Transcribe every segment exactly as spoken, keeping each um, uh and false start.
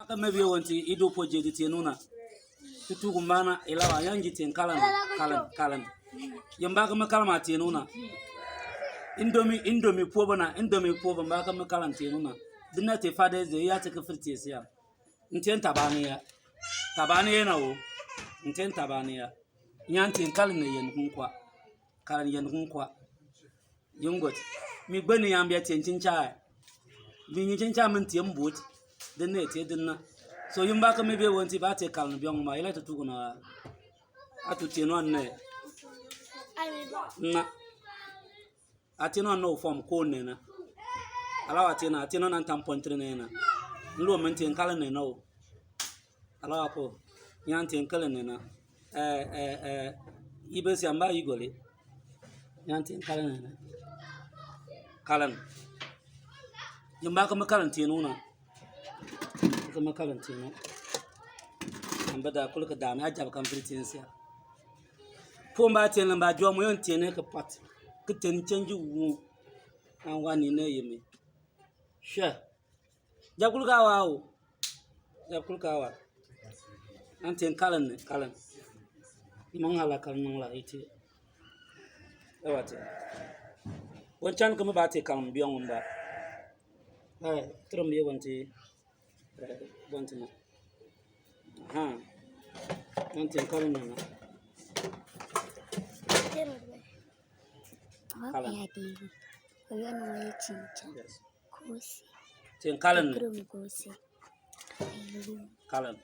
Ka mebe wonti ido po je di tienuna. Tutu kumbana ilawa yangi tien kalan, kalan, kalan. Yamba ka me kalama tienuna. Indomie, Indomie po bana, Indomie po bamba ka me kalan tienuna. Dina te Father's Day ya te ka firi tie sia. Ntien tabani ya. Tabani ya na o. Ntien tabani ya. Nyan tien kalan ne yen kunkwa. Kalan yen kunkwa. Yungot. Mi gbeni yambia tien chincha. Mi nyi chincha min tien but. Dene tie dina. So yumba ka mi be wonti ba tie kalan biong ma ila tutu kuna. Atu tien wan ne. Na. Atien wan no form ko ne na. Alawa tien, atien wan tam point three ne na. Nlo min tien kalan ne na o. Alawa ko. Nyan tien kalan ne na. Eh, eh, eh. Ibe si amba igole. Nyan tien kalan ne na. Kalan. Yumba ka me kalan tienuna. Ka me kalan tienuna. Amba da kul ka dame ajab kam firi tien sia. Pumba tien lamba jom yon tien ka pat. Ka tien change wu. An wani ne yemi. Sure. Jab kul ka wa o. Jab kul ka wa. An tien kalan ne, kalan. Mangala kalan mangala iti. Ewa tien. Wan chan ka me ba tie kalan biong ba. Ai, trum ye wan tie. Eh, wan tie na. Aha. Wan tien kalan ne na. Kalan. Yes. Tien kalan. Kalan.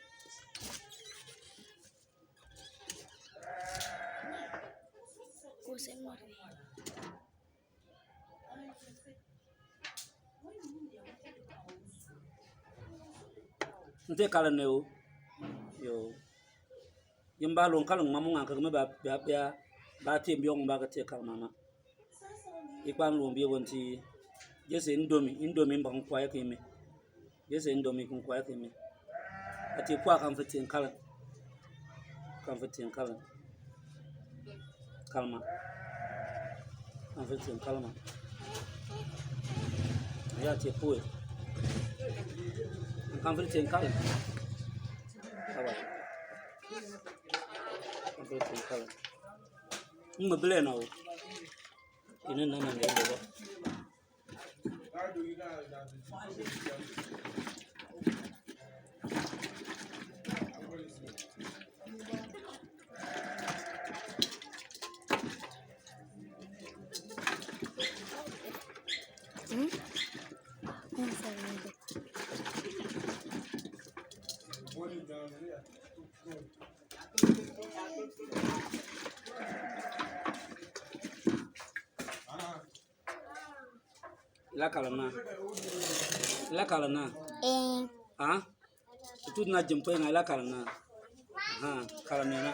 Nte kalan ne o. Yo. Yamba lon kalan mamu ngan ka me ba, ba, ba, ba tie biong ba ka tie kalan mama. Ikpan lon bi wonti. Jese Indomie, Indomie mbang kwa ya keme. Jese Indomie kun kwa ya keme. Ati kwa kan fitien kalan. Kan fitien kalan. Kalma. Kan fitien kalma. Ya tie pue. Kan fitien kalan. Awa. Kan fitien kalan. Mma bile na o. Ina na na ne ba. Hmm? Ila kalan na. Ila kalan na. Eh. Ha? Tutu na jim pwe nga ila kalan na. Ha, kalan na.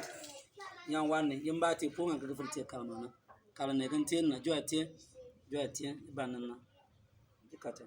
Yang wan ni, yamba ti pwe nga ka gifin tie kalan na. Kalan ne kan tie na, jua tie, jua tie, iban na. Ikate.